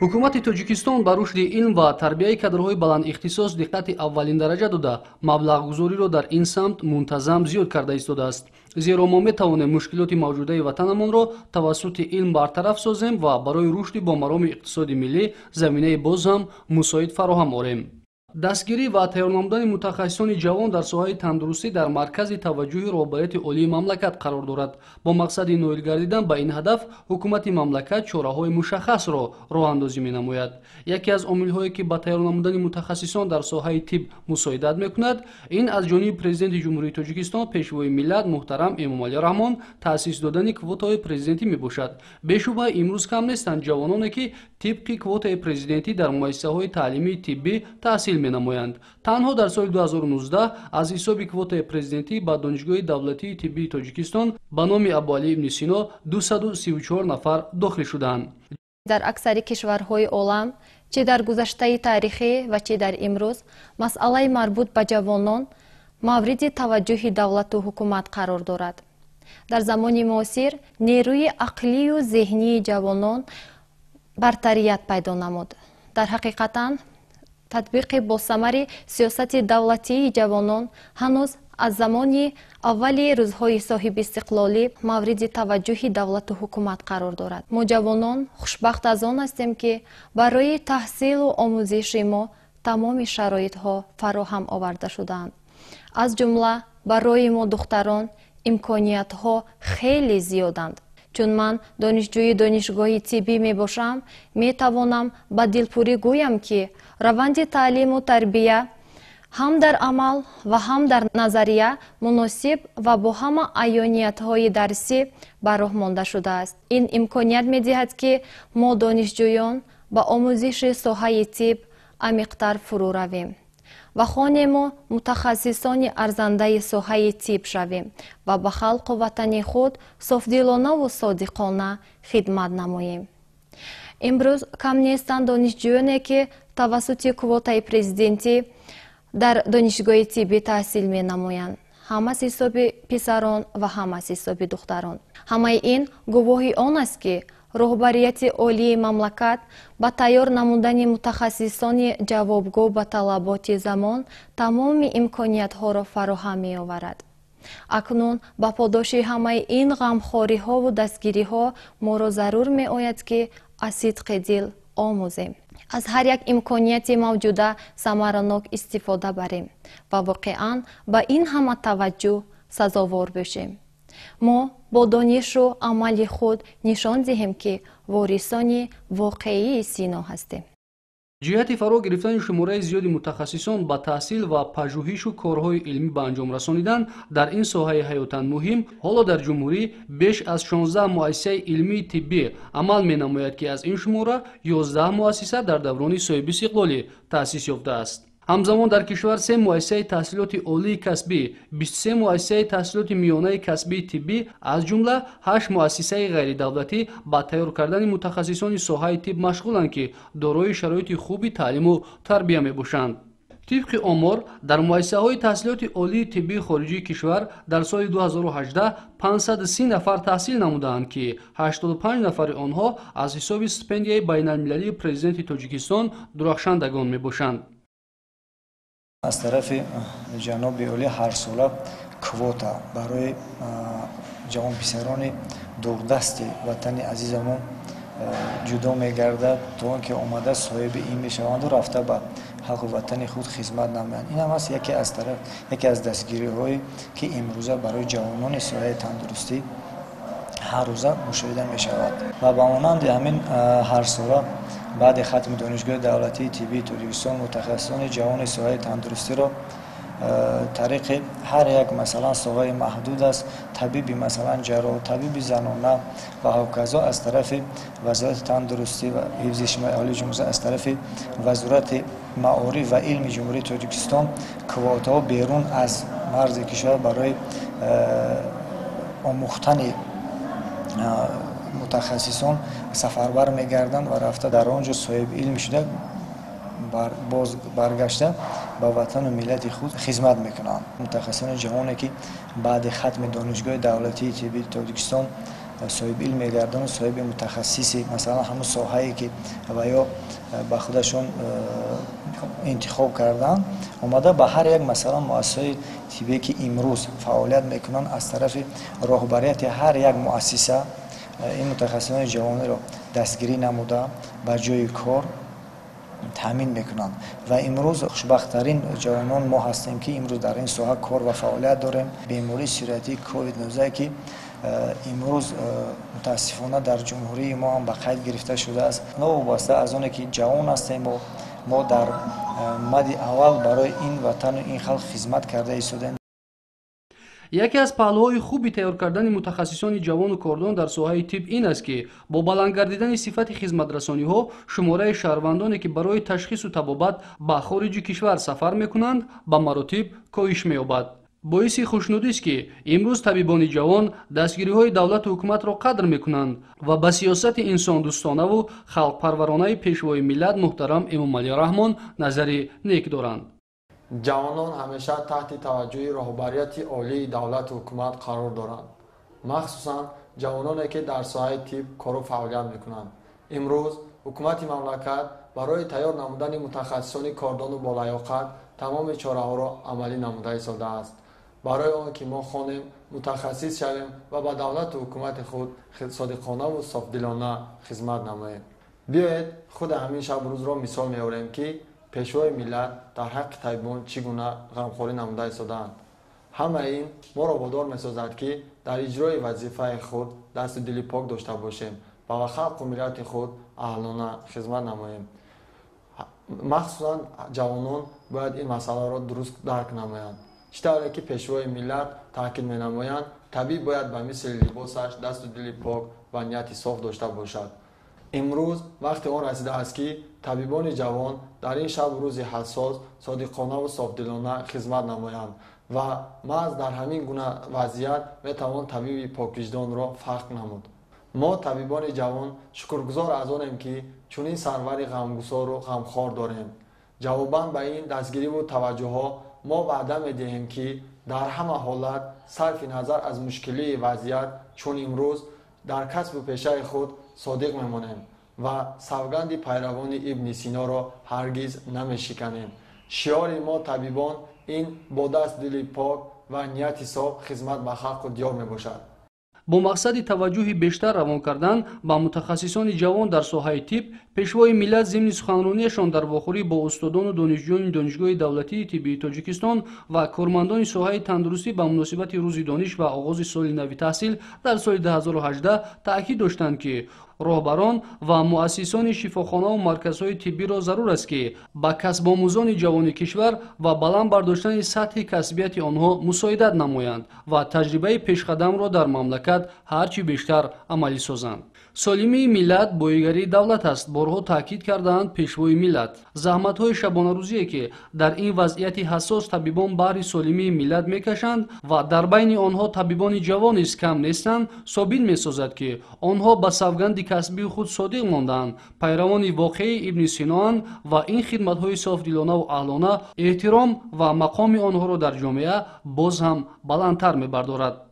Ҳукумати Тоҷикистон ба рушди илм ва тарбияи кадрҳои баландихтисос диққати аввалиндараҷа дода, маблағгузориро дар ин самт мунтазам зиёд карда истодааст. Зеро мо метавонем мушкилоти мавҷудаи ватанамонро тавассути илм бартараф созем ва барои рушди бомароми иқтисоди миллӣ заминаи боз ҳам мусоид фароҳам орем. Дастгирӣ ва тайёр намудани мутахассисони ҷавон дар соҳаи тандурустӣ дар маркази таваҷҷӯҳи роҳбарияти олии мамлакат қарор дорад. Бо мақсади ноил гардидан ба ин ҳадаф ҳукумати мамлакат чораҳои мушаххасро роҳандозӣ менамояд. Яке аз омилҳое, ки ба тайёр намудани мутахассисон дар соҳаи тиб мусоидат мекунад, ин аз ҷониби Президенти Ҷумҳурии Тоҷикистон, Пешвои миллат муҳтарам Эмомалӣ Раҳмон таъсис додани квотаҳои президентӣ мебошад. Бешубҳа, имрӯз кам нестанд ҷавононе, ки тибқи квотаи президентӣ дар муассисаҳои таълимии тиббӣ таҳсил менамоянд. Танҳо дар соли 2019 аз ҳисоби квотаи президентӣ ба Донишгоҳи давлатии тиббии Тоҷикистон ба номи Абуалӣ ибни Сино 234 нафар дохил шуданд. Дар аксари кишварҳои олам, чӣ дар гузаштаи таърихӣ ва чӣ дар имрӯз, масъалаи марбут ба ҷавонон мавриди таваҷҷӯҳи давлату ҳукумат қарор дорад. Дар замони муосир нерӯи ақлию зеҳнии ҷавонон бартарият пайдо намуд. Дар ҳақиқатан татбиқи босамари сиёсати давлатии ҷавонон ҳанӯз аз замони аввали рӯзҳои соҳибистиқлолӣ мавриди таваҷҷӯҳи давлату ҳукумат қарор дорад. Мо ҷавонон хушбахт аз он ҳастем, ки барои таҳсилу омӯзиши мо тамоми шароитҳо фароҳам оварда шудаанд. Аз ҷумла барои мо духтарон имкониятҳо хеле зиёданд. Чун ман донишҷӯи донишгоҳи тиббӣ мебошам, метавонам ба дилпурӣ гӯям, ки раванди таълиму тарбия ҳам дар амал ва ҳам дар назария муносиб ва бо ҳама аёниятҳои дарсӣ ба роҳ монда шудааст. Ин имконият медиҳад, ки мо донишҷӯён ба омӯзиши соҳаи тиб амиқтар фурӯ равем ва хонему мутахассисони арзандаи соҳаи тиб шавем ва ба халқу ватани худ софдилонаву содиқона хидмат намоем. Имрӯз кам нестанд донишҷӯёне, ки тавассути квотаи президентӣ дар донишгоҳи тиббӣ таҳсил менамоянд, ҳам аз ҳисоби писарон ва ҳам аз ҳисоби духтарон. Ҳамаи ин гувоҳи он аст, ки роҳбарияти олии мамлакат ба тайёр намудани мутахассисони ҷавобгӯ ба талаботи замон тамоми имкониятҳоро фароҳам меоварад. Акнун ба подоши ҳамаи ин ғамхориҳову дастгириҳо моро зарур меояд, ки аз сидқи дил омӯзем, аз ҳар як имконияти мавҷуда самаранок истифода барем ва воқеан ба ин ҳама таваҷҷӯҳ сазовор бошем. Мо бо донишу амали худ нишон диҳем, ки ворисони воқеии Сино ҳастем. Ҷиҳати фаро гирифтани шумораи зиёди мутахассисон ба таҳсил ва пажӯҳишу корҳои илмӣ ба анҷом расонидан дар ин соҳаи ҳаётан муҳим, ҳоло дар ҷумҳурӣ беш аз 16 муассисаи илмии тиббӣ амал менамояд, ки аз ин шумора 11 муассиса дар даврони соҳибистиқлолӣ таъсис ёфтааст. Ҳамзамон дар кишвар се муассисаи таҳсилоти олии касбӣ, 23 муассисаи таҳсилоти миёнаи касбии тиббӣ, аз ҷумла 8 муассисаи ғайридавлатӣ ба тайёр кардани мутахассисони соҳаи тиб машғуланд, ки дорои шароити хуби таълиму тарбия мебошанд. Тибқи омор, дар муассисаҳои таҳсилоти олии тиббии хориҷии кишвар дар соли 2018 530 нафар таҳсил намудаанд, ки 85 нафари онҳо аз ҳисоби стипендияи байналмилалии Президенти Тоҷикистон дурахшандагон мебошанд. Аз тарафи ҷаноби олӣ ҳарсола квота барои ҷавонписарони дурдасти ватани азизамон ҷудо мегардад, то он ки омада соҳиби ин мешаванду рафта ба халқу ватани худ хизмат намоянд. Ин ҳам аст яке аз тараф, яке аз дастгириҳое, ки имрӯза барои ҷавонони соҳаи тандурустӣ ҳаррӯза мушоҳида мешавад. Ва ба монанди ҳамин ҳарсола баъди хатми Донишгоҳи давлатии тиббии Тоҷикистон мутахассисони ҷавони соҳаи тандурустиро тариқи ҳар як, масалан, соҳаи маҳдуд аст, табиби, масалан, ҷарроҳ, табиби занона ва ҳоказо, аз тарафи Вазорати тандурустӣ ва ҳифзи иҷтимоии аҳолии ҷумҳурӣ, аз тарафи Вазорати маориф ва илми Ҷумҳурии Тоҷикистон квотаҳо берун аз марзи кишвар барои омӯхтани мутахассисон сафарбар мегарданд ва рафта дар он ҷо соҳиби илм шуда, боз баргашта ба ватану миллати худ хизмат мекунанд. Мутахассисони ҷавоне, ки баъди хатми Донишгоҳи давлатии тиббии Тоҷикистон Соҳиби илм мегардонад, соҳиби мутахассиси масалан ҳамун соҳае ки ва ё ба худашон интихоб карданд, омада ба ҳар як масалан муассисаҳои тиббие ки имрӯз фаъолият мекунанд, аз тарафи роҳбарияти ҳар як муассиса ин мутахассисони ҷавониро дастгирӣ намуда ба ҷои кор таъмин мекунанд. Ва имрӯз хушбахттарин ҷавонон мо ҳастем, ки имрӯз дар ин соҳа кор ва фаъолият дорем. Бемории сироятии COVID-19, ки имрӯз мутаассифона дар ҷумҳурии мо ҳам ба қайд гирифта шудааст, новобаста аз оне ки ҷавон ҳастем, мо дар мади аввал барои ин ватану ин халқ хизмат карда истодаем. Яке аз паҳлӯҳои хуби тайёр кардани мутахассисони ҷавону кордон дар соҳаи тиб ин аст, ки бо баланд гардидани сифати хизматрасониҳо шумораи шаҳрвандоне, ки барои ташхису табобат ба хориҷи кишвар сафар мекунанд, ба маротиб коҳиш меёбад. Боиси хушнудист, ки имрӯз табибони ҷавон дастгириҳои давлату ҳукуматро қадр мекунанд ва ба сиёсати инсондӯстонаву халқпарваронаи пешвои миллат муҳтарам Эмомалӣ Раҳмон назари нек доранд. Ҷавонон ҳамеша таҳти таваҷҷӯҳи роҳбарияти олии давлату ҳукумат қарор доранд, махсусан ҷавононе, ки дар соҳаи тиб кору фаъолият мекунанд. Имрӯз ҳукумати мамлакат барои тайёр намудани мутахассисони кордону болаёқат тамоми чораҳоро амалӣ намуда истодааст, барои он ки мо хонем, мутахассис шавем ва ба давлату ҳукумати худ содиқонаву софдилона хизмат намоем. Биёед, худи ҳамин шабу рӯзро мисол меорем, ки пешвои миллат дар ҳаққи табибон чӣ гуна ғамхорӣ намуда истодаанд. Ҳамаи ин моро водор месозад, ки дар иҷрои вазифаи худ дасту дили пок дошта бошем ва ба халқу миллати худ аҳлона хизмат намоем. Махсусан ҷавонон бояд ин масъаларо дуруст дарк намоянд. Чӣ тавре ки пешвои миллат таъкид менамоянд, табиб бояд ба мисли либосаш дасту дили пок ва нияти соф дошта бошад. Имрӯз вақти он расидааст, ки табибони ҷавон дар ин шабу рӯзи ҳассос содиқонаву софдилона хизмат намоянд ва маҳз дар ҳамин гуна вазъият метавон табиби поквиҷдонро фарқ намуд. Мо табибони ҷавон шукргузор аз онем, ки чунин сарвари ғамгусору ғамхор дорем. Ҷавобан ба ин дастгириву таваҷҷӯҳҳо мо ваъда медиҳем, ки дар ҳама ҳолат, сарфи назар аз мушкилии вазъият чун имрӯз, дар касбу пешаи худ содиқ мемонем ва савганди пайравони Ибни Синоро ҳаргиз намешиканем. Шиори мо табибон ин бо даст дили пок ва нияти соф хизмат ба халқу диёр мебошад. Бо мақсади таваҷҷӯҳи бештар равон кардан ба мутахассисони ҷавон дар соҳаи тиб, пешвои миллат зимни суханронияшон дар вохӯрӣ бо устодону донишҷӯёни Донишгоҳи давлатии тиббии Тоҷикистон ва кормандони соҳаи тандурустӣ ба муносибати Рӯзи дониш ва оғози соли нави таҳсил дар соли 2018 таъкид доштанд, ки роҳбарон ва муассисони шифохонаву марказҳои тиббиро зарур аст, ки ба касбомӯзони ҷавони кишвар ва баланд бардоштани сатҳи касбияти онҳо мусоидат намоянд ва таҷрибаи пешқадамро дар мамлакат ҳар чӣ бештар амалӣ созанд. Солимии миллат боигарии давлат аст, борҳо таъкид кардаанд пешвои миллат. Заҳматҳои шабонарӯзие, ки дар ин вазъияти ҳассос табибон баҳри солимии миллат мекашанд ва дар байни онҳо табибони ҷавон низ кам нестанд, собит месозад, ки онҳо ба савганди касбии худ содиқ мондаанд, пайравони воқеии Ибни Синоанд ва ин хидматҳои софдилонаву аҳлона эҳтиром ва мақоми онҳоро дар ҷомеа боз ҳам баландтар мебардорад.